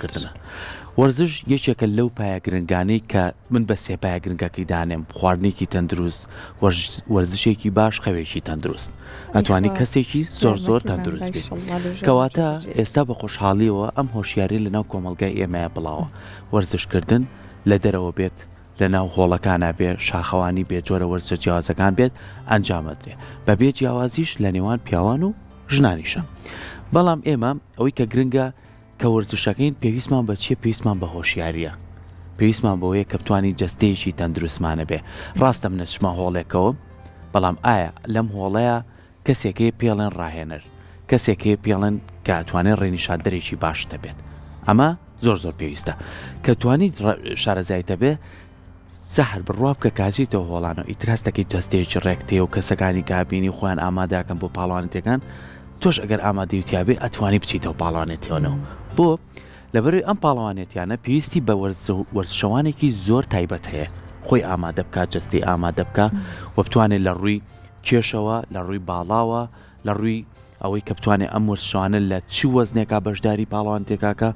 وەرزشکردنە. وەرزش یەکێکە لەو پایە گرنگانەی کە من بە سێ پایە گرنگەکەی دانێم، خواردنێکی تەندروست، وەرزشێکی باش، خەوێکی تەندروست. ئەتوانی کەسێکی زۆر زۆر تەندروست بیت. کەواتە ئێستا بە خۆشحاڵیەوە ئەم هۆشیاری لە ناو کۆمەڵگای ئێمەیە بڵاوە. وەرزشکردن لە دەرەوە بێت، لە ناو هۆڵەکانا بێ، شاخەوانی بێ، جۆرە وەرزشە جیاوازەکان بێت ئەنجام ئەدرێ. بە بێ جیاوازیش لە نێوان پیاوان و ژنانیشە. بەڵام ئێمە ئەوەی کە گرنگە کە وەرزشەکەین پێویستمان بە چیە پێویستمان بە هۆشیاریە پێویستمان بەوەیە کە بتوانین جەستەیەکی تەندروستمانە بێ ڕاستە من ئەچمە هۆڵێکەوە بەڵام ئایا لەم هۆڵەیە کەسێک هەیە پێڵێن ڕاهێنەر کەسێک هەیە پێڵێن کە ئەتوانێت ڕێنیشاندەرێکی باشت هەبێت ئەمە زۆر زۆر پێویستە کە توانیت شارەزایت هەبێ سەحەر بڕوا بکە کە ئەچیتەوە هۆڵانەوە ئیتر هەست دەکەیت جەستەیەکی ڕێک تێ و کەسەکانی کە بینی خۆیان ئامادەکەن بۆ پاڵەوانێتیەکان تۆش ئەگەر ئامادەی و تیابێ ئەتوانی بچیتەوە پاڵەوانێتیەوەنەوە بۆ لەبەرەوەی ئەم پاڵەوانێتیانە پێویستی بە وەرزشەوانێکی زۆر تایبەت هەیە خۆی ئامادە بکات جەستەی ئامادە بکە و بتوانێت لە ڕووی کێشەوە لە ڕووی باڵاوە لە ڕووی ئەوەی کە بتوانێت ئەم وەرزشەوانە لە چ وەزنێکا بەشداری پاڵەوانێتیەکە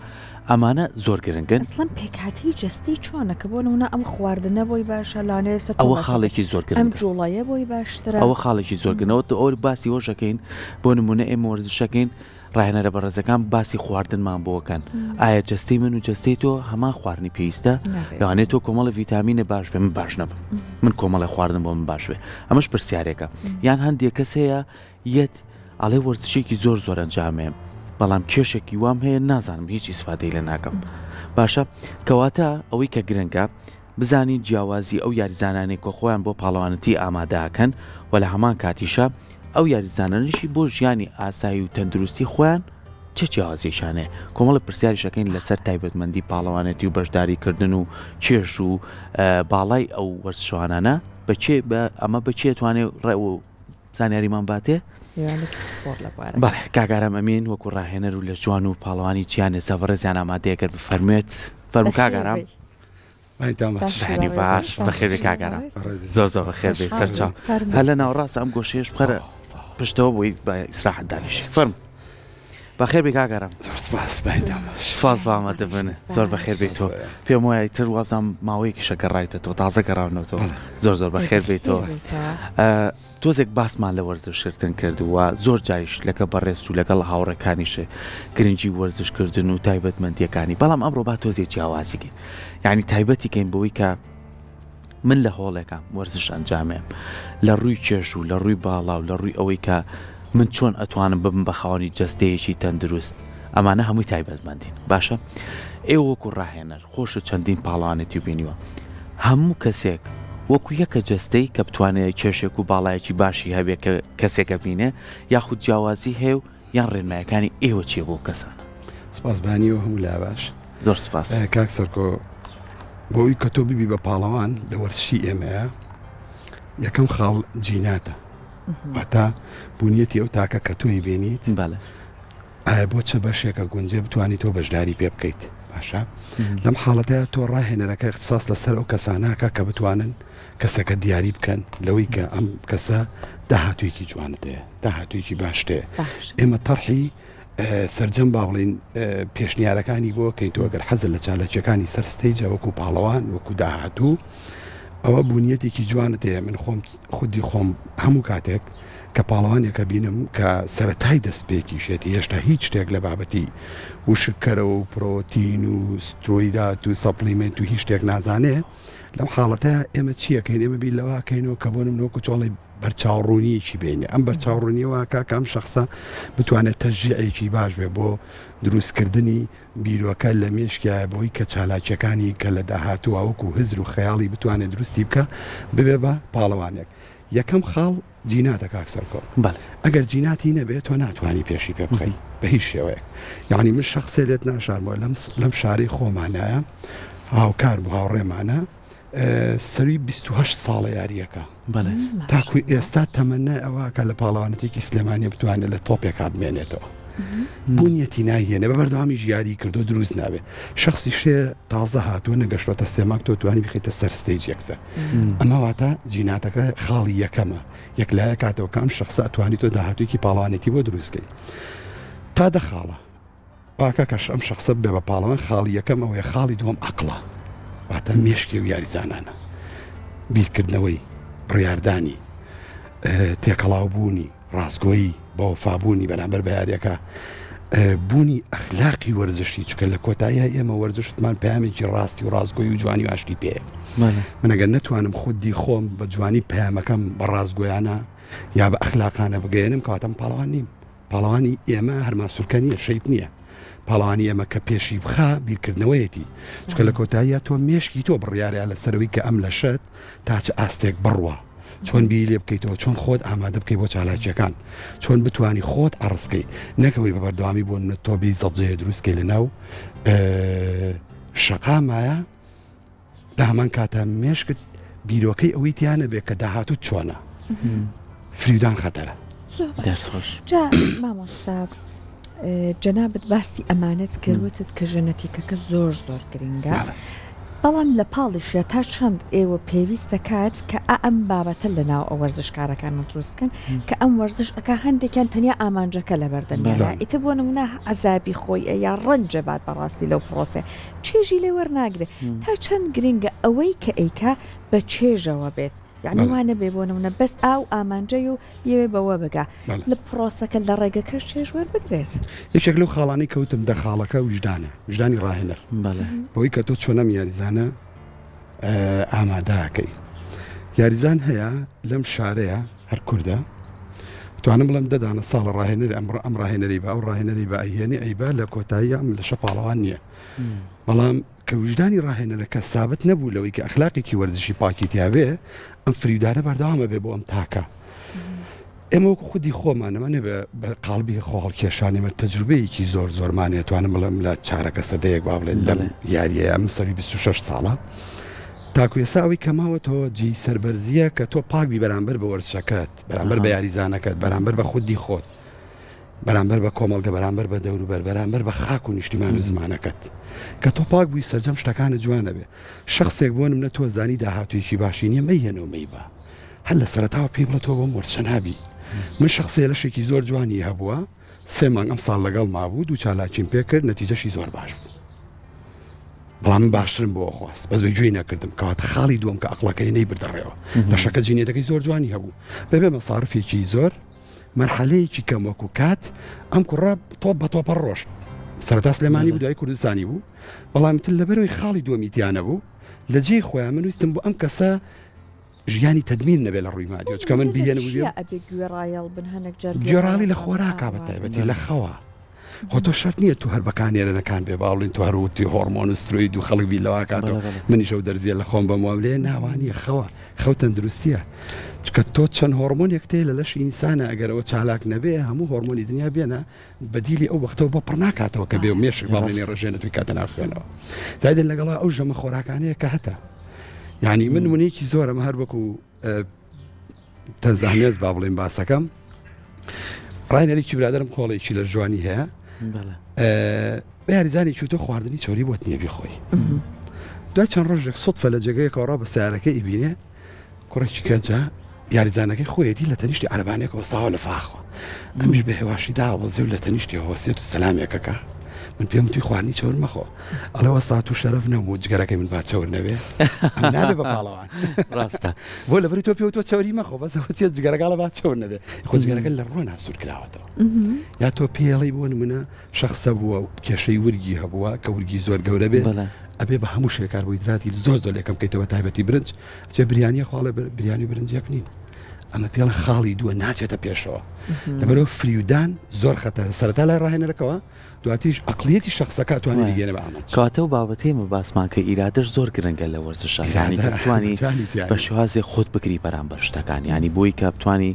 ئەمانە زۆر گرنگن. ئەسڵەن پێکهاتەی جەستەی چۆنە کە بۆ نمونە ئەم خواردنە بۆی باشە لانەیە سەر ئەوە خاڵێکی زۆر گرنگە ئەم جوڵەیە بۆی باشترە ئەوە خاڵێکی زۆر گرنگە ئەوە ئەوە باسی وەشەکەین بۆ نمونە ئێمە وەرزشەکەین ڕاهێنەرە بەڕێزەکان باسی خواردنمان بۆکەن ئایا جەستەی من و جەستەی تۆ هەمان خواردنی پێویستە لەوانەیە تۆ کۆمەڵە ڤیتامینە باش بێ من باش نەبم من کۆمەڵی خواردن بۆ من باش بێ ئەمەش پرسیارێکە یان هەندێک کەس هەیە یەت ئەڵێ وەرزشێکی زۆر زۆر ئەنجامێم بەڵام کێشێکی وام هەیە نازانم هیچ ئیسفادەی لێ ناکەم باشە کەواتە ئەوەی کە گرنگە بزانین جیاوازی ئەو یاریزانانەی کە خۆیان بۆ پاڵەوانەتی ئامادەکەن و لە هەمان کاتیشە ئەو یاریزانانیشی بۆ ژیانی ئاسایی و تەندروستی خۆیان چ جیاوازیەکیان هەیە کۆمەڵە پرسیاریشەکەین لەسەر تایبەتمەندی پاڵەوانێتی و بەشداریکردن و چێژ و باڵای ئەو وەرزشوانانە بە کێ بە ئەمە بە کێ توانێت ڕێ و زانیاریمان باتێ؟ میوانێکی پسپۆڕ لە بوارەکە. بەڵێ کاک ئارام ئەمین وەکو ڕاهێنەر و لەشجوان و پاڵەوانی جیهان ئێستا بەڕێزیان ئامادەیە گەر بفەرموێت فەرموو کاک بەخێر ئارام. بێی. بەینتان باش. بەیانی باش بەخێر بێی کاک ئارام. زۆر زۆر بەخێر بێی سەرچاو. هەر لە ناوەڕاست ئەم گۆشەیەش بخەرە پشتەوە بۆی بە ئیسراحەت دانیشیت. فەرموو. بەخێر بێی کاک ئارام. زۆر سپاس بەینتان باش. سپاس بۆ ئامادەبوونت. زۆر بەخێر بێی تۆ. پێم وایە ئیتر وابزانم ماوەیەکیشە گەڕایتەوە تازە گەڕاونەتەوە. زۆر زۆر بەخێر بێیتەوە. تۆزێک باسمان لە وەرزشکردن کرد و زۆر جاریش لەگە بەڕێزت و لەگەڵ هاوڕێکانیشت گرنگی وەرزشکردن و تایبەتمەندیەکانی بەڵام ئەمڕۆ با تۆزێک جیاوازی کەین یعنی تایبەتی کەین بەوەی کە من لە هۆڵێکم وەرزش ئەنجامێم لە ڕووی کێش و لە ڕووی باڵا و لە ڕووی ئەوەی کە من چۆن ئەتوانم ببم بە خاوەنی جەستەیەکی تەندروست ئەمانە هەمووی تایبەتمەندین باشە ئێوە وەکو ڕاهێنەر خۆشت چەندین پاڵەوانێتی بینیوە هەموو کەسێک وەکو یەکە جەستەی کە بتوانێت کێشێک و باڵایەکی باشی هەبێ کە کەسێکە بینێ یاخود جیاوازی هەیە و یان ڕێنمایەکانی ئێوە چیە بۆ کەسانە؟ سپاس بانی و هەموو لا باش. زۆر سپاس. کاک سەرکۆ بۆ ئەوی کە تۆ ببی بە پاڵەوان لە وەرزشی ئێمەیە یەکەم خاڵ جیناتە واتا بونیەتی ئەو تاکە کە تۆی بینیت بەڵێ. ئایا بۆ چ بەشێکە گونجێ بتوانی تۆ بەشداری پێ بکەیت باشە لەم حاڵەتە تۆ ڕاهێنەرەکە اختصاص لەسەر ئەو کەساناکە کە بتوانن کەسەکە دیاری بکەن لەوەی کە ئەم کەسە داهاتوویەکی جوانت هەیە داهاتوویەکی باشت هەیە ئێمە تەرحی سەرجەم با بڵین پێشنیارەکانی بۆ کەین تۆ گەر حەزت لە چالاکیەکانی سەر ستەیجە وەکو پاڵەوان وەکو داهاتوو ئەوە بونیەتێکی جوانت هەیە من خۆم خودی خۆم هەموو کاتێک کە پاڵەوانێکە بینم کە سەرەتای دەستپێکیشێتی هێشتا هیچ شتێک لە بابەتی وشککەرەوە و پرۆتین و سترۆیدات و supplement و هیچ شتێک نازانێ لەم حاڵەتە ئێمە چیەکەین ئێمە بیر لەوە کەینەوە کە بۆ نمونە وەکو چۆڵی بەرچاوڕوونیەکی بینێ ئەم بەرچاوڕوونیە واکا کە ئەم شخصە بتوانێت تەشجیعێکی باش بێ بۆ دروستکردنی بیرۆکە لە مێشکیایە بۆی کە چالاکیەکانی کە لە داهاتووە وەکو هزر و خەیاڵی بتوانێت دروستی بکا ببێ بە پاڵەوانێک. یەکەم خاڵ جیناتە کاک سەرکۆ بەڵێ. ئەگەر جیناتی نەبێ تۆ ناتوانی پێشی پێ بخەی بە هیچ شێوەیەک یەعنی من شەخسێ لێت ناشارمەوە لەم لەم شارەی خۆمانایە هاوکار بوو هاوڕێمانە سەروی 28 ساڵە یاریەکە بەڵێ. تاکو ئێستا تەمەنای ئەوە ئەکا لە پاڵەوانێتیەکی سلێمانیە بتوانێت لە تۆپێکا بمێنێتەوە بونیەتی نایهێنێ بە بەردەوامیش یاری کردو دروست نابێ شخصی شێ تازە هاتووە نەگەشتۆتە سێماک تۆ توانی بخیتە سەر stage یەکسەر ئەمە واتە جیناتەکە خاڵی یەکەمە یەکلایە کاتەوە کە ئەم شخصە توانی تۆ داهاتوویەکی پاڵەوانێتی بۆ دروستکەی تا دە خاڵە. پاکە کەش ئەم شەخسە ببێ بە پاڵەوان خاڵی یەکەم ئەوەیە خاڵی دووەم عەقڵە واتە مێشکی و یاریزانانە بیرکردنەوەی بڕیاردانی تێکەڵاو بوونی ڕاستگۆیی بەوەفابوونی بەرامبەر بە یاریەکە بوونی ئەخلاقی وەرزشی چکە لە کۆتاییە ئێمە وەرزشتمان پامێکی ڕاستی و ڕاستگۆی و جوانی و ئاشتی پێ من ئەگەر نەتوانم خودی خۆم بە جوانی پەیامەکەم بە ڕاستگۆیانە یا بە ئەخلاقانە بگەێنم کەواتەم پاڵەوان نیم پاڵەوانی ئێمە هەر ماسولکە نییە، شەیپ نییە. پاڵەوانی ئێمە کە پێشی بخا بیرکردنەوەیەتی. چونکە لە کۆتاییا تۆ مێشکی تۆ بڕیارە لەسەرەوەی کە ئەم لەشەت تا چ ئاستێک بڕوا. چۆن بیری لێ بکەیتەوە، چۆن خۆت ئامادە بکەی بۆ چالاکییەکان، چۆن بتوانی خۆت عەڕز کەی. نەک ئەوەی بە بەردەوامی بۆ نمونە تۆ بێی زەجەیە دروست کەی لەناو شەقامایە، لە هەمان کاتا مێشکت بیرۆکەی ئەوەی تیا نەبێت کە داهاتوو چۆنە فریودان خەتەرە. جا مامۆستا جەنابت باسی ئەمانەت کرد وتت کە ژەنەتیکەکە زۆر زۆر گرنگە بەڵام لە پاڵیشە تا چەند ئێوە پێویستە کات کە ئا ئەم بابەتە لە ناو ئەو وەرزشکارەکان دروست بکەن کە ئەم وەرزش ئەکا هەندێکیان تەنیا ئامانجەکە لەبەردەمیانە ئیتر بۆ نمونە عەزابی خۆی یا ڕەنجە بات بەڕاستی لەو پرۆسەیە چێژی لێ وەرناگرێ تا چەند گرنگە ئەوەی کە ئەیکا بە چێژەوە بێت یعنی وا نەبێ بۆ نمونە بەس ئاو ئامانجەی و بیەوێ بەوە بگا لە پرۆسەکە لە ڕێگەکەش چێژ وەربگرێت. یەکێک لەو خاڵانەی کە وتم دە خاڵەکە ویژدانە، ویژدانی ڕاهێنەر. بەوەی کە تۆ چۆن ئەم یاریزانە ئامادە ئەکەی. یاریزان هەیە لەم شارەیە هەر کوردە توانم بڵێم دە دانە ساڵە ڕاهێنەر ئەم ئەم ڕاهێنەری بە ئەو ڕاهێنەری بە ئەیهێنێ ئەیبا لە کۆتایی ئەم لەشە پاڵەوان نییە. بەڵام کە ویژدانی ڕاهێنەرەکە سابت نەبوو لەوەی کە ئەخلاقێکی وەرزشی پاکی تیابێ ئەم فریودانە بەردەوامە بێ بۆ ئەم تاکە. ئێمە وەکو خودی خۆمان ئەمە نەبێ بە قاڵبی خۆهەڵکێشان ئێمە تەجروبەیەکی زۆر زۆرمانەیە توانم بڵێم لە چارەکە سەدەیەک با بڵێن لەم یاریەیە من سەروی 26 ساڵە تاکو ئێستا ئەوەی کە ماوەتەوە جێی سەربەرزیە کە تۆ پاک بی بەرامبەر بە وەرزشەکەت بەرامبەر بە یاریزانەکەت بەرامبەر بە خودی خۆت بەرامبەر بە کۆمەڵگە، بەرامبەر بە دەوروبەر، بەرامبەر بە خاک و نیشتیمان و زمانەکەت. کە تۆ پاک بووی سەرجەم شتەکانت جوان ئەبێ. شەخسێک بۆ نمونە تۆ زانی داهاتوویەکی باشی نییە مەیهێنە و مەیبە. هەر لە سەرەتاوە پێی بڵێ تۆ بۆم وەرزشە نابی. من شەخسێ لەشێکی زۆر جوانی هەبووە، سێ مانگ ئەمساڵ لەگەڵما بوو، دوو چالاکیم پێ کرد، نەتیجەشی زۆر باش بوو. بەڵام من باشترم بۆ خواست بەس بە گوێی نەکردم. کەواتە خاڵی دووەم کە ئەقڵەکەی نەیبردە ڕێوە. لەشەکە جینێتەکەی زۆر جوانی هەبوو. بەبێ مەسارفێکی زۆر مەرحەلەیەکی کەم وەکو کات ئەم کوڕە تۆپ بە تۆپە ڕۆشت سەرەتا سلێمانی بوو دوای کوردستانی بوو بەڵام تر لەبەرەوەی خاڵی دووەمی تیانە بوو لە جێی خۆیان من ویستم بۆ ئەم کەسە ژیانی تەدمیر نەبێ لە ڕووی مادیەوە چکە من بیهێنم و بێم ئەبێ گوێڕایەڵ بن هەنێک جار گوێڕاڵی لە خۆراکا بە تایبەتی لە خەوە خۆ تۆ شەرت نییە تو هەر بەکانێرەکان بێ باڵین تو هەر وتی هۆرمۆن و سترۆید و خەڵک بی لەواکاتەوە منیش ئەو دەرزیە لە خۆم بەم وام لێ ناوانیە خەوە خەو تەندروستیە چکە تۆ چەند هۆرمۆنێک تێ لە لەشی ئینسانە ئەگەرەوە چالاک نەبێ هەموو هۆرمۆنی دنیا بێنە بەدیلی ئەو وەختەوە بۆ پڕ ناکاتەوە کە بێ و مێشک باڵێنێ ڕژێنە توی کاتە ناو خوێنەوە زایدن لەگەڵا ئەو ژەمە خۆراکانەیە کە هەتە یعنی من نمونەیەکی زۆرم هەر وەکو تەنزانێز با بڵێم باسەکەم ڕاهێنەرێکی برادرم کۆڵێکی لە ژوانی هەیە بە یاریزانی چوتۆ خواردنی چۆری بۆت نییە بیخۆی دوای چەند ڕۆژێک سوتفە لە جێگەیەکەوە ڕا بە سیارەکە ئیبینێ کوڕێکی گەنجە یاریزانەکەی خۆیەتی لە تەنیشتی عەربانێک وەستاوە لە فاخوە ئەمیش بە هێواشی داوەزی و لە تەنیشتی هۆسێت و سەلامێکەکە من پێم وتی خواردنی چەور مەخۆ ئەڵێ وەستا تو شەرەف نەبوو جگەرەکەی من با چەور نەبێ ئەم نابێ بە پاڵەوان ڕاستە بۆ لەبەری تۆ پێ تۆ چەوری مەخۆ بەس ئەوە چیە جگەرەکە ئەڵێ با چەور نەبێ خۆ جگەرەکە لە ڕۆنا سوور کراوەتەوە یا تۆ پێڵی بۆ نمونە شخصە بووە و کێشەی ورگی هەبووە کە ورگی زۆر گەورە بێ ئەبێ بە هەموو شێ کاربۆهیدراتی زۆر زۆر لێکەم بکەیتەوە تایبەتی برنج چێ بریانیە خواڵێ بریانی و برنج یەک نین ئەمە پێڵە خاڵی دووە ناچێتە پێشەوە لەبەرەوە فریودان زۆر خەتەرە سەرەتا لای ڕاهێنەرەکەوە دواتریش ئەقڵیەتی شەخسەکە ئەتوانێ بیگەیەنێ بە ئامانج. کەواتە ئەو بابەتەی ئێمە باسمان کرد ئیرادەش زۆر گرنگە لە وەرزشا یانی کە بتوانی بە شێوازێک خۆت بگری بەرامبەر شتەکان یانی بۆی کە بتوانی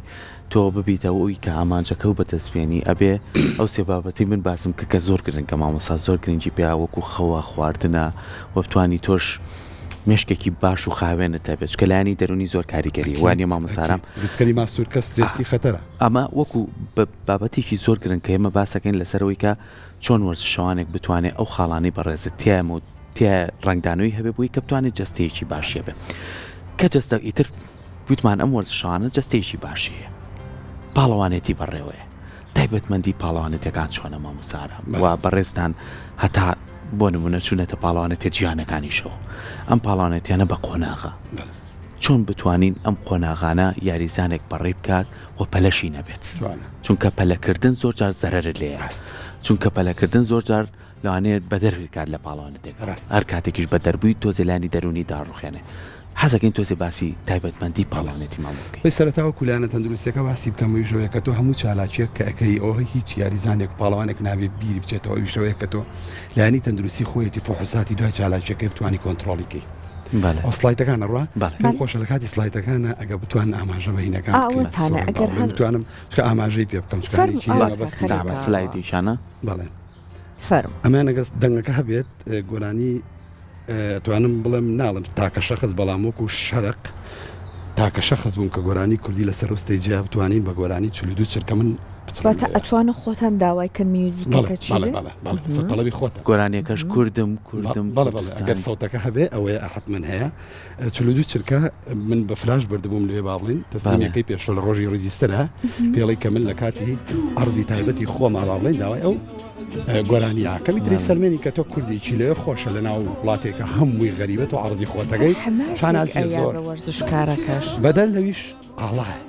تۆ ببیتە ئەوی کە ئامانجەکە و بەدەست بێنی ئەبێ ئەو سێ بابەتی من باسم کە کە زۆر گرنگە مامۆستا زۆر گرنگی پێیا وەکو خەوە خواردنە و بتوانی تۆش مێشکێکی باش و خاوێنت هەبێت چکە لایەنی دەرونی زۆر کاریگەری وانە مامۆسارام دروستکەری ماسولکە سترێسی خەتەرە ئەمە وەکو بابەتێکی زۆر گرنگ کە ئێمە باسەکەین لەسەر ئەوەی کە چۆن وەرزشەوانێک بتوانێت ئەو خاڵانەی بەڕێزت تیایە و تیایە ڕەنگدانەوەی هەبێ بۆی کە بتوانێت جەستەیەکی باشی هەبێ کە جەستە ئیتر وتمان ئەم وەرزشەوانە جەستەیەکی باشی هەیە پاڵەوانێتی بەڕێوەیە. تایبەتمەندی پاڵەوانێتیەکان چۆنە مامۆستا ئارام و بەڕێزتان هەتا بۆ نمونە چوونەتە پاڵەوانێتیە جیهانەکانیشەوە ئەم پاڵەوانێتیانە بە قۆناغە چۆن بتوانین ئەم قۆناغانە یاریزانێک بەڕێ بکات و پەلەشی نەبێت چونکە پەلەکردن زۆر جار زەرەرت لێیە چونکە پەلەکردن زۆر جار لەوانەیە بەدەر بکات لە پاڵەوانێتیەکە هەر کاتێکیش بەدەر بووی تۆزێ لایەنی دەروونی داڕوخێنێ حەزەکەین تۆزێ باسی تایبەتمەندی پاڵەوانێتی مامۆ بکەی. بەی سەرەتا وەکو لایەنە تەندروستیەکە باسی بکەم ئەویش ئەوەیە کە تۆ هەموو چالاکیەک کە ئەکەی ئەوە هیچ یاریزانێک و پاڵەوانێک نابێ بیری بچێتەوە ئەویش ئەوەیە کە تۆ لایەنی تەندروستی خۆیەتی فحوساتی دوای چالاکیەکەی بتوانی کۆنتڕۆڵی کەی بەڵێ. ئەو سڵایتەکان ئەڕوا بەڵێ. پێم خۆشە لە کاتی سڵایتەکانە ئەگەر بتوانن ئاماژە بە هینەکان ئا بکەن ئەوەتانە سۆران ئەگەر باوەڵێن هەر بتوانم چونکە ئاماژەی پێ بکەم چونکە فەرموو هەندێکی ئا لێ مەبەستم خەریکە سامە سلایدیشانە بەڵێ. فەرموو. ئەمەیان ئەگەر دەنگەکە هەبێت گۆرانی ئەتوانم بڵێم ناڵم تاکە شەخس بەڵام وەکو شەرق تاکە شەخس بووم کە گۆرانی کوردی لەسەر ئەو ستەیجە بتوانین بە گۆرانی 42 چرکە من بچڕم واتە لەوێ. ئەتوانن خۆتان داوای کەن بەڵێ میوزیکەکە چی بەڵێ بێ؟ بەڵێ بەڵێ سەر تەڵەبی خۆتە. گۆرانیەکەش کوردم کوردم بەڵێ بەڵێ ئەگەر کوردستانی. سەوتەکە هەبێ ئەوەیە حەتمەن هەیە. 42 چرکە من بە فلاش بردبووم لەوێ با بڵێین تەسلیمەکەی پێشە لە ڕۆژی ڕیجیستەرە پێڵی کە من لە کاتی عەرزی تایبەتی خۆما با بڵێین داوای ئەو گۆرانی یاکەمی تری سەلمێنی کە تۆ کوردێکی لەوێ خۆشە لە ناو وڵاتێکە هەمووی غەریبە تۆ عەرزی خۆتەکەی شانازیە زۆر وەرزشکارەکەش بەدەر لەویش ئاڵایە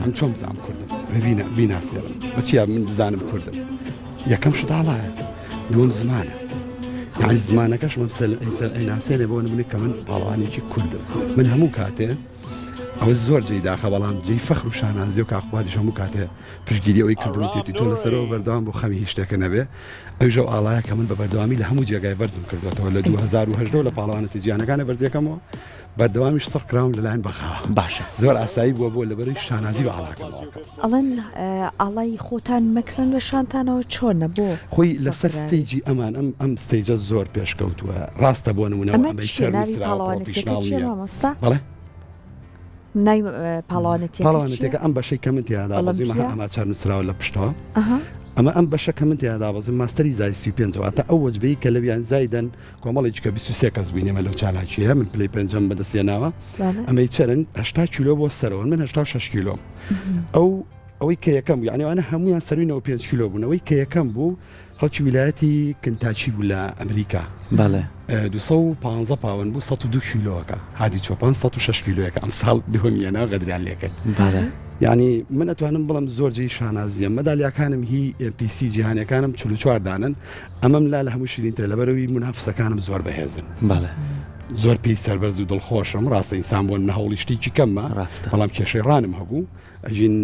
ئەم چۆن بزانم کوردم ببینە بیناسێرم بەچیا من بزانم کوردم یەکەم شت ئاڵایە دووەم زمانە یعنی زمانەکەش ئەیناسێنێ بۆ نمونە کە من پاڵەوانێکی کوردم من هەموو کاتێ ئەوە زۆر جێی داخە بەڵام جێی فەخر و شانازی و کاقوادیش هەموو کاتێ پشگیری ئەوەی کردوویەتی تۆ لەسەرەوە بەردەوام بۆ خەمی هیچ شتێکە نەبێ ئەویش ئەو ئاڵایە کە من بە بەردەوامی لە هەموو جێگای بەرزم کردوێتەوە لە 2010 لە پاڵەوانەتی جیهانەکانە بەرزیەکەمەوە بەردەوامیش سڕ کراوم لەلایەن بەغاوە. باشە. زۆر ئاسایی بووە بۆ لەبەرەی شانازی بە ئاڵاکەمەوە ئەکەم. ئەڵێن ئاڵای خۆتان مەکڕن لە شانتانەوە چۆنە بۆ خۆی لەسەر سڕ کراوی؟ ستەیجی ئەمان ئەم ئەم ستەیجە زۆر پێشکەوتووە ڕاستە بۆ نموونە ئەمە ئەمەی چیە چەر ناوی نووسراوە پاڵەوانێتیەکە پڕۆفیشناڵ چیە نییە مامۆستا؟ بەڵێ. ناوی پاڵەوانێتیەکە چیە؟ پاڵەوانێتیەکە ئەم بەشەی کە من تێیا دابەزیومە ئۆڵەمپیا؟ هە ئەماچار نووسراوە لە پشتەوە ئەها. ئەمە ئەم بەشە کە من تێیا دابەزیم ماستەری زای 35 واتە ئەو وەجبەی کە لەویان زایدەن کۆمەڵێکی کە 23 کەس بووین ئێمە لەو چالاکییە من پلەی پێنجەم بەدەست هێناوە ئەمەی چەرن 80 کیلۆ بۆ سەرەوە من 86 کیلۆم ئەو ئەوەی کە یەکەم بوو یعنی ئەوانە هەمویان سەروی 95 کیلۆ بوون ئەوەی کە یەکەم بوو خەڵکی ویلایەتی کنتاکی بوو لە ئەمریکا بەڵێ 215 پاوەن بوو 102 کیلۆەکە هادی چۆپان 106 کیلۆیەکە ئەمساڵ دووەمیانە غەدریان لێکرد بەڵێ یعنی من ئەتوانم بڵم زۆر جێی شانازیە مەدالیاکانم هی NPC جیهانەکانم 44 دانن ئەمەم لا لە هەموو شیرینترە لەبەرئەوەی مونافسەکانم زۆر بەهێزن. بەڵێ. زۆر پێی سەربەرز و دڵخۆشم ڕاستە ئینسان بۆ نە هەوڵی شتێکی کەممە ڕاستە. بەڵام کێشەی ڕانم هەبوو ئەژین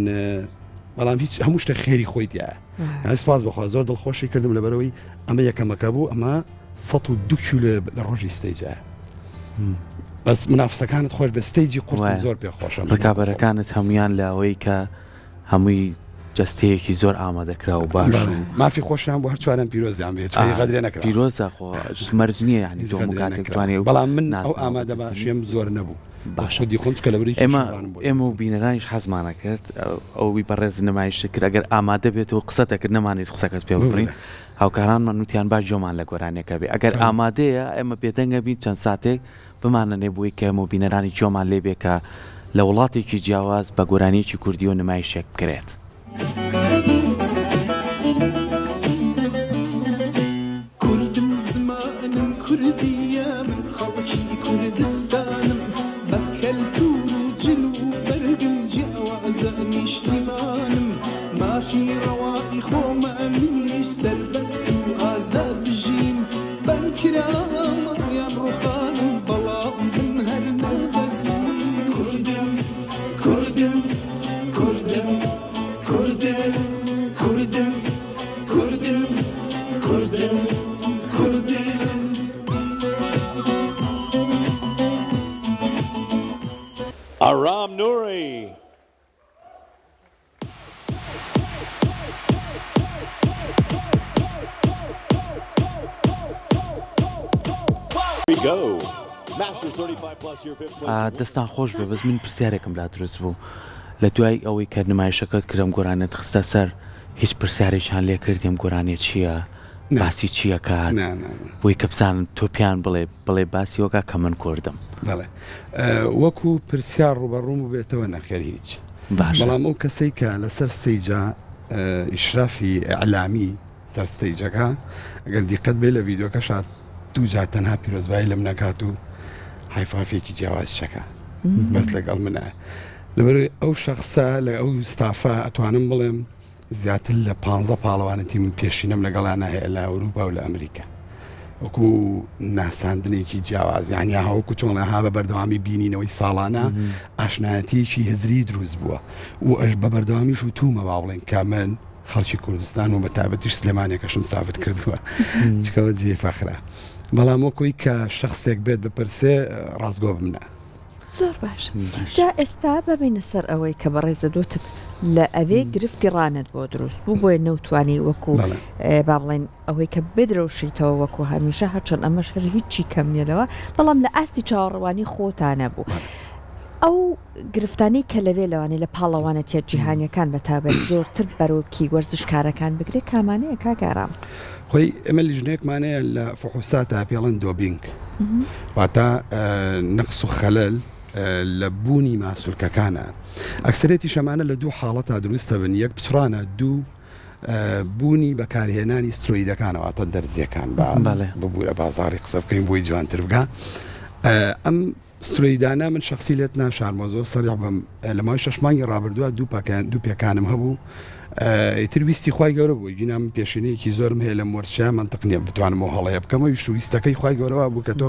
بەڵام هیچ هەموو شتێک خێری خۆی تایە یانی سپاس بەخوا زۆر دڵخۆشی کردم لەبەرئەوەی ئەمە یەکەمەکە بوو ئەمە 102 کیلۆ لە ڕۆژی stage ە بەس منافسەکانت خۆش بە stage ی قورسم وایە. زۆر پێ خۆشە ڕکابەرەکانت هەمویان لە ئەوەی کە هەمووی جەستەیەکی زۆر ئامادەکراو و باش و مافی خۆشیان بۆ هەر چواران پیرۆزیان بێت چونکە غەدرێ نەکرا پیرۆزە خۆ مەرج نییە یعنی هیچ تۆ هەموو غەدرێ کاتێک نەکرا توانێ بەڵام من ئەو ناسنامە ئامادە بەدەست بێنی. باشیم زۆر نەبوو باشە خودی خۆم چکە لەبەری ئێمە کێشەڕانم بۆ ئێمە و بینەرانیش حەزمانە کرد ئەوی بەڕێز نمایشت کرد ئەگەر ئامادە بێت و قسە دەکرد نەمانیت قسەکەت پێ ببڕین ببورە. هاوکارانمان وتیان با گوێمان لە گۆرانیەکە بێ ئەگەر فەرموو. ئامادەیە ئێمە بێدەنگە بین چەند ساتێک بمانەنێ بۆی کە ئێمە و بینەرانی گوێمان لێ بێ کە لە وڵاتێکی جیاواز بە گۆرانیەکی کوردیەوە نمایشێک بکرێت. کوردم زمانم کوردیە من خەڵکی کوردستانم بە کەلتور و جل و بەرگم جیاوازە نیشتیمانم مافی ڕەوای خۆمە منیش سەربەست و ئازاد بژیم بەند کرا ماڵیان ڕوخانم بەڵام من هەر نەبەزیم کوردم کوردم کوردم کوردم کوردم کوردم کوردم کوردم. Aram Nouri. دەستان خۆش بێ بەس من پرسیارێکم لا دروست بوو لە دوای ئەوەی کە نمایشەکەت کردم گۆرانیت خستە سەر هیچ پرسیارێکیان لێ کردیم گۆرانیە چییە باسی چیەکات بۆی کە بزانن تۆ پێیان بڵێ بڵێ باسی وەکە کە من کوردم. بەڵێ وەکو پرسیار ڕووبەڕووم بێتەوە نەخێر هیچ باشە بەڵام ئەو کەسەی کە لەسەر stage ە ئیشرافی ئیعلامی سەر ستەیجەکە ئەگەر دیقەت بێ لە ڤیدیۆکەشا دووجار تەنها پیرۆزبایی لەم نەکات و هایفافێکی جیاواز چەکە بەس لەگەڵ منە لەبەرەوەی ئەو شخصە لە ئەو ستافە ئەتوانم بڵێم زیاتر لە پ پاڵەوانەتی من پێشینەم لەگەڵیانە هەیە لە ئەوروپا و لە ئەمریکا وەکو ناساندنێکی جیاواز یعنی هاوکو چۆن ها بە بەردەوامی بینینەوەی ساڵانە ئاشنایەتیەکی هزری دروست بووە و ئەش بە بەردەوامیش و تومە با بڵێن کە من خەڵکی کوردستان و بە تایبەتیش سلێمانیەکەشم سابت کردووە چکەوە جێی فەخرە بەڵام وەکوی کە شخصێک بێت بپرسێ ڕاستگۆ بم نا. زۆر باش جا ئێستا ببینە سەر ئەوەی کە بەڕێزە دوتت لە ئەوێ گرفتی ڕانت بۆ دروست بوو بۆیە نەوتوانی وەکو با بڵێن ئەوەی کە بدرەوشیتەوە وەکو هەمیشە هەرچەند ئەمەش هەر هیچی کەم نیە لەوە بەڵام لە ئاستی چاوەڕوانی خۆتا نەبوو ئەو گرفتانەی کە لەوێ لەوانەیە لە پاڵەوانەتیە جیهانیەکان بە تابەت زۆرتر بەرۆکی وەرزشکارەکان بگرێت کامانەیە کاک ئارام؟ خۆی ئێمە لیژنەیەکمان هەیە لە فحوساتا پێڵەن دۆبینگ واتە نەقس و خەلەل لە بوونی ماسولکەکانە ئەکسرێتی شەمانە لە دوو حاڵەتا دروستە بن یەک پچڕانە دوو بوونی بەکارهێنانی سترۆیدەکانە واتە دەرزیەکان با ببورە بازاڕی قسە بکەین بۆی جوانتر بگا ئەم سترۆیدانە من شخصی لێت ناشارمەوە زۆر سەریح بم لە ماوەی شەش مانگی ڕابردووە دوو پاکان دوو پێکانم هەبوو ئیتر ویستی خوای گەورە بوو گینا من پێشینەیەکی زۆرم هەیە لەم وەرزشە مەنتق نییە بتوانم ئەو هەڵەیە بکەم ویست ویستەکەی خوای گەورە وا بوو کە تۆ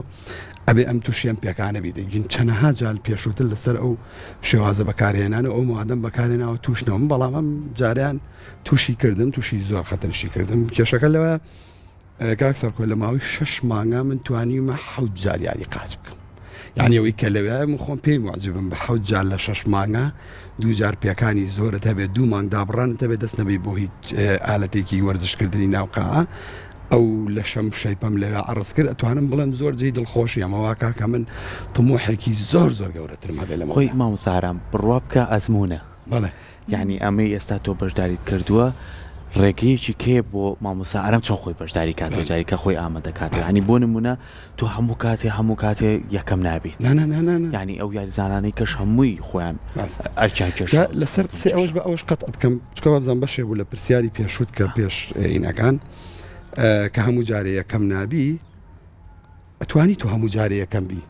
ئەبێ ئەم تووشی ئەم پێکانە بیت گین چەنەها جار پێشووتر لەسەر ئەو شێوازە بەکارهێنان و ئەو موادەم بەکارهێناوە تووش نەبووم بەڵام ئەم جاریان تووشی کردم تووشی زۆر خەتەرشی کردم کێشەکە لەوە کاک سەرکۆ لە ماوەی شەش مانگا من توانیومە حەوت جار یاری قاچ بکەم یعنی ئەوەی کە لەوێ من خۆم پێی معجبم بە حەوت جار لە شەش مانگا دوو جار پێکانی زۆرت هەبێت دوو مانگ دابڕانت هەبێت دەست نەبی بۆ هیچ ئالەتێکی وەرزشکردنی ناوقاعە ئەو لەشەم شەیپەم لەوێ عەڕز کرد ئەتوانم بڵێم زۆر جێی دڵخۆشی ئەمە وا کاکە من طموحێکی زۆر زۆر گەورەترم هەبێ لەمەودا. خۆی مامۆستا ئارام بڕوا بکە ئەزموونە. بەڵێ. یانی ئەمەی ئێستا تۆ بەشداریت کردووە ڕێگەیەکی کێ بۆ مامۆستا ئارام چۆن خۆی بەشداری کاتەوە جاری کە خۆی ئامادە کاتەوە ینی بۆ نمونە تۆ هەموو کاتێ هەموو کاتێ یەکەم نابیت ینی ئەو یاریزانانەی کەش هەمووی خۆیان ئەرکیان کێش لەسەر قسەی ئەوەش بە ئەوەش قەت بکەم چکە وابزانم بەشێ بوو لە پرسیاری پێشوت کە پێش ئینەکان کە هەموو جارێ یەکەم نابی ئەتوانی تۆ هەموو جارێ یەکەم بی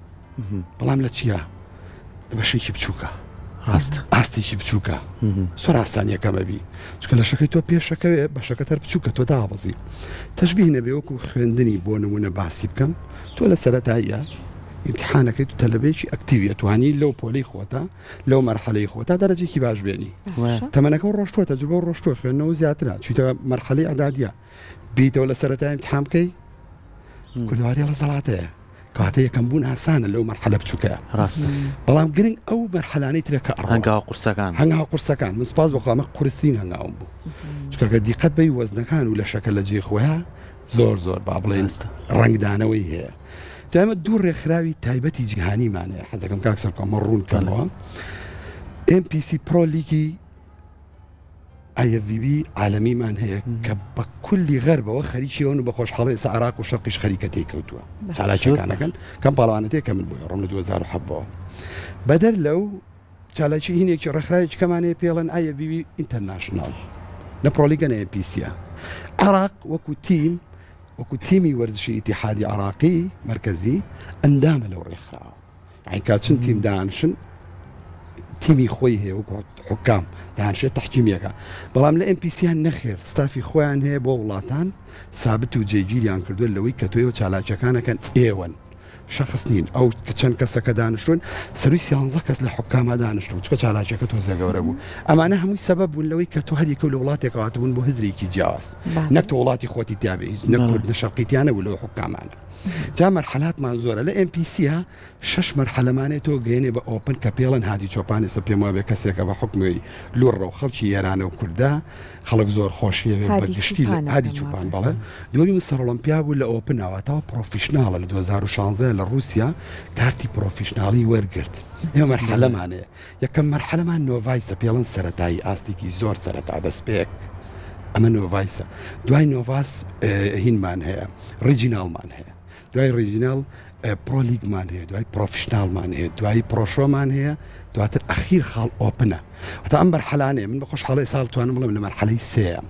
بەڵام لە چیا لە بەشێکی بچووکە ڕاست ئاستێکی بچووکە زۆر ئاسان یەکەمە بی چکە لەشەکەی تۆ پێشەکەوێ بەشەکە تەر بچووکە تۆ دابەزی تەشبیه نەبێ وەکو خوێندنی بۆ نمونە باسی بکەم تۆ لە سەرەتاییە ئیمتحانەکەی تو تەلەبەیەکی ئەکتیوی ئەتوانی لەو پۆلەی خۆتا لەو مەرحەلەی خۆتا دەرەجێکی باش بێنی تەمەنەکە ڕۆشتووە تەجروبە ڕۆشتووە خوێندنەوە زیاترە چیتە مەرحەلەی ئەدادیە بیتەوە لە سەرەتای امتحان بکەی کوردەواری لە زەڵاتەیە کاتە یەکەم بوون ئاسانە لەو مەرحەلە بچووکە ڕاستە بەڵام گرنگ ئەو مەرحەلانەی ترە کە هەنگاوە قورسەکان هەنگاوە قورسەکان من سپاس بەخوا قورسترین هەنگاوم بوو چونکە دیقەت بەی وەزنەکان و لەشەکە لە جێی خۆیان زۆر زۆر با بڵێن ڕەنگدانەوەی هەیە جا ئێمە دوو ڕێکخراوی تایبەتی جیهانیمان هەیە حەزەکەم کاک سەرکۆ ئەمە ڕوون کەمەوە MPC پرۆ لیگی IFBB عالەمیمان هەیە کە بە کولی غەربەوە خەریکی ئەون و بە خۆشحاڵی ئێستا عراق و شەرقیش خەریکە تێی کەوتووە چالاکیەکانەکەن کەم پاڵەوانەتێک کە من بۆی ڕۆم لە 2007ەوە بەدەر لەو چالاکی هینێکی ڕێکخراوێکی کەمان هەیە پێڵێن IFBB ئینتەرناشناڵ نە پرۆلیگە نە MPC-ە عراق وەکو تیم وەکو تیمی وەرزشی ئیتیحادی عراقی مەرکەزی ئەندامە لەو ڕێکخراوە یعنی کا چەند تیم دانشن تیمی خۆی هەیە وەکو حکام دانشێت تحکیمیەکە بەڵام لە MPC-یان نەخێر ستافی خۆیان هەیە بۆ وڵاتان سابت و جێگیریان کردووە لەوەی کە تۆ چالاکیەکانەکەن ئێوەن شەخس نین ئەو چەند کەسە کە دانیشتوون سەروی سیانزە کەس لە حوکاما دانیشتوون چونکە چالاکیەکە تۆزێ گەورە بوو ئەمانە هەمووی سەبەب بوون لەوەی کە تۆ هەریەکە لە وڵاتێکەوە هاتبوون بۆ هزرێکی جیاواز نەک تۆ وڵاتی خۆتی تیابێ هیچ نە کورد نە شەرقی تیا نەبوو لەو حوکامانە جا مەرحەلاتمان زۆرە لە MPC ە شەش مەرحەلەمانەیە تۆ گەیەنێ بە ئۆپن کە پێڵێن هادی چۆپان ئێستا پێم وابێ کەسێکە بە حوکمی لوڕە و خەڵکی ئێرانە و کوردە خەڵک زۆر خۆشی ئەوێ بە گشتی لە هادی چوپان بەڵێ دووەمی مستەر ئۆڵۆمپیا بوو لە ئۆپن واتەوە پرۆفیشناڵە لە 2016 لە رووسیا کارتی پرۆفیشناڵی وەرگرت ئێمە مەرحەلەمان هەیە یەکەم مەرحەلەمان نۆڤایسە پێڵن سەرەتایی ئاستێکی زۆر سەرەتا دەستپێک ئەمە نۆڤایسە دوای نۆڤاس هینمان هەیە ڕیجیناڵمان هەیە. دوای regional pro league مان هەیە دوای professional مان هەیە دوایی pro show مان هەیە دواتر ئەخیر خاڵ open ە هەتا ئەم مەرحەلانەیە من بە خۆشحاڵی ساڵ توانم بڵێم لە مەرحەلەی سێیەم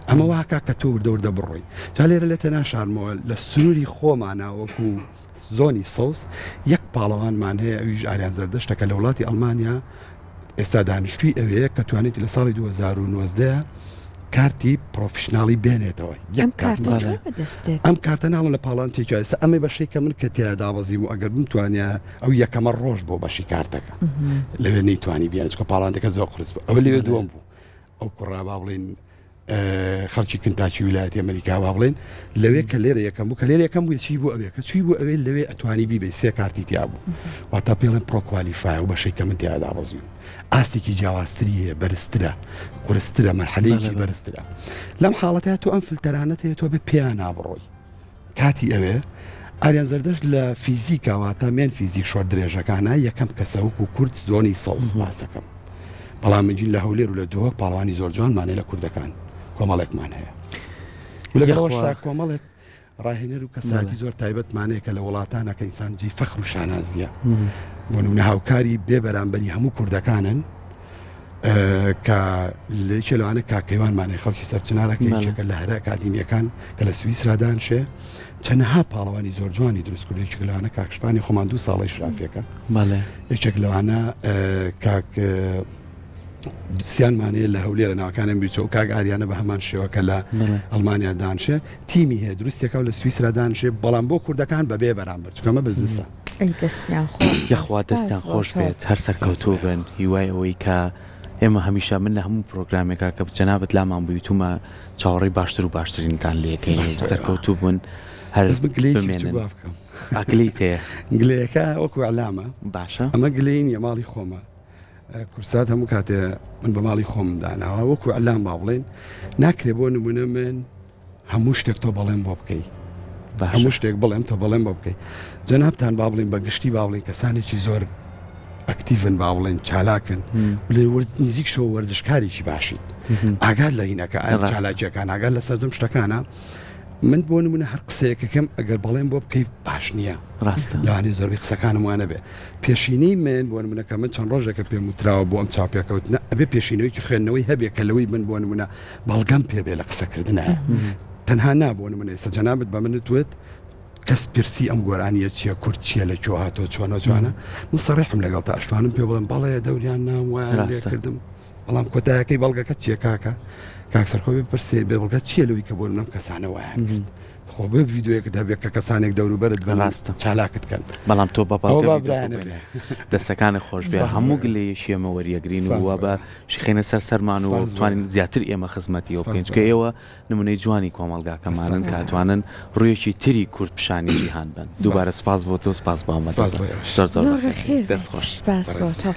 ئەمە واکا کە تۆ وردە وردە بڕۆی جا لێرە لێتە ناشارمەوە لە سنووری خۆمانە وەکو زۆنی سەوز یەک پاڵەوانمان هەیە ئەویش ئاریان زەردەشتە کە لە وڵاتی ئەڵمانیا ئێستا دانیشتووی ئەوێیە کە توانیتی لە ساڵی 2019 کارتی professional ی بێنێتەوە یەک کارت بەدەستێت ئەم کارتە ناڵم لە پاڵان تێکیا ئێستا ئەمەی بەشەی کە من کە تیا دابەزیم و ئەگەر بمتوانیا ئەو یەکەمە ڕۆژ بۆ بەشی کارتەکە لەوێ نەیتوانی بیان چکە پاڵانەکە زۆر قرس بوو ئەوە لەوێ دووەم بوو ئەو کوڕە با بڵێین خەڵکی کنتاکی ویلایەتی ئەمریکا با بڵێن لەوێ کە لێرە یەکەم بوو کە لێرە یەکەم بوو چی بوو ئەوێ کە چی بوو ئەوێ لەوێ ئەتوانی بیبەی سێ کارتی تیا بوو واتە پێڵێن pro qualify و بەشەی کە من تیا دابەزیم ئاستێکی جیاوازتری هەیە بەرزترە قورسترە مەرحەلەیەکی بەرزترە لەم حاڵەتە تۆ ئەم فلتەرانەت هەیە تۆ بە پێیان نابڕۆی کاتی ئەوێ ئاریان زەردەشت لە فیزیکا واتە men physique short درێژەکانە یەکەم کەسە وەکو کورد زۆنی سەوز باسەکەم بەڵام منجین لە هەولێر و لە دهۆک پاڵەوانی زۆر جوانمان هەیە لە کوردەکان کۆمەڵێکمان هەیە لەگەڵەوەشدا کۆمەڵێک ڕاهێنەر و کەساتی زۆر تایبەتمانەیە کە لە وڵاتانە کە ئینسان جێی فەخر و شانازیە بۆ نمونە هاوکاری بێ بەرامبەری هەموو کوردەکانن کە لە یەکێ لەوانە کاک کەیوانمانەی خەڵکی سەرچنارە کە یەکێکە لە هەرە ئەکادیمییەکان کە لە سویسرا دانشێ چەنەها پاڵەوانی زۆر جوانی دروست کرد یەکێک لەوانە کاک شپانی خۆمان دوو ساڵی شرافیەکە یەکێک لەوانە کاک سیانمانەیە لە هەولێرە ناوەکانم بیچۆ کاک ئاریانە بە هەمان شێوە کە لە ئەڵمانیا دانشێ تیمی هەیە دروستێکا و لە سویسرا دانشێ بەڵام بۆ کوردەکان بەبێ بەرامبەر چکەمە بزنسە ئەی دەستیان خۆش بێت یەخوا دەستیان خۆش بێت هەر سەرکەوتوو بن هیوای ئەوەی کە ئێمە هەمیشە من لە هەموو پرۆگرامێکا کە جەنابت لامان بووی وتومە چاوەڕێی باشتر و باشترینتان لێکەین و سەرکەوتوو بن هەر بەس من گلەیەکی بچوک بمێنن با بکەم ئا گلەیت هەیە گلەیەکە وەکو ئیعلامە باشە ئەمە گلەیی نییە ماڵی خۆمە کورسات هەموو کاتێ من بە ماڵی خۆمم داناوە وەکو ئیعلام با بڵێین ناکرێ بۆ نمونە من هەموو شتێک تۆ بەڵێن بۆ بکەی هەموو شتێک بڵێم تۆ بەڵێن بۆ بکەی جەنابتان با بڵین بە گشتی با بڵین کەسانێکی زۆر ئەکتیڤن با بڵێن چالاکن لێ نزیک شەوە وەرزشکارێکی باشیت ئاگات لە هینەکە چالاکیەکان ئاگات لە سەرجەم شتەکانە من بۆ نمونە هەر قسەیەکەکەم ئەگەر بەڵێن بۆ بکەی باش نییە ڕاستە لەوانەیە زۆربەی قسەکانم وانە بێ پێشینەی من بۆ نمونە کە من چەند ڕۆژێکە پێم وتراوە بۆ ئەم چاوپێکەوتنە ئەبێ پێشینەوەیکی خوێندنەوەی هەبێ کە لەوەی من بۆ نمونە بەڵگەم پێ بێ لە قسەکردنایە تەنها نا بۆ نمونە ئێستا جەنابت بە منت وت کەس پرسی ئەم گۆرانیە چییە کورد چییە لە کوێ هاتۆ چۆنە جوانە من سەڕیحم لەگەڵ تا ئەشتوانم پێ بڵێم بەڵێ دەوریان نام وایان لێ کردم بەڵام کۆتایەکەی بەڵگەکە چییە کاکە کاک سەرخۆ بێ پرسێ بێ بەڵگە چییە لەوەی کە بۆ نم کەسانە وایان کرد خۆ بێ ڤیدیۆیەکت هەبێت کە کەسانێک دەوروبەرت بن ڕاستە چالاکت کەن بەڵام تۆ بە ئەوە بەڵگە با ڤیدیۆکە برایانە بێنە بێ دەسەکانت خۆش بێ سپاس هەموو بۆ گلەیەکی ئێمە وەریەگرین و سپاس وا بۆ بە شیخێنە سەر سەرمان و سپاس بۆ توانین زیاتر ئێمە خزمەتی ئەوە سپاس بکەین بۆ چونکە ئێوە نمونەی جوانی کۆمەڵگاکەمانن کە سپاس ئەتوانن ڕوویەکی تری کورد پیشانی جیهان بەن دووبارە سپاس سپاس بۆ تۆ سپاس بۆ سپاس ئامادەبوون بۆ ئێوەش زۆر زۆر زۆر بەخێر بەخێر دەست بێت خۆش سپاس بۆ بەڕێز تۆ.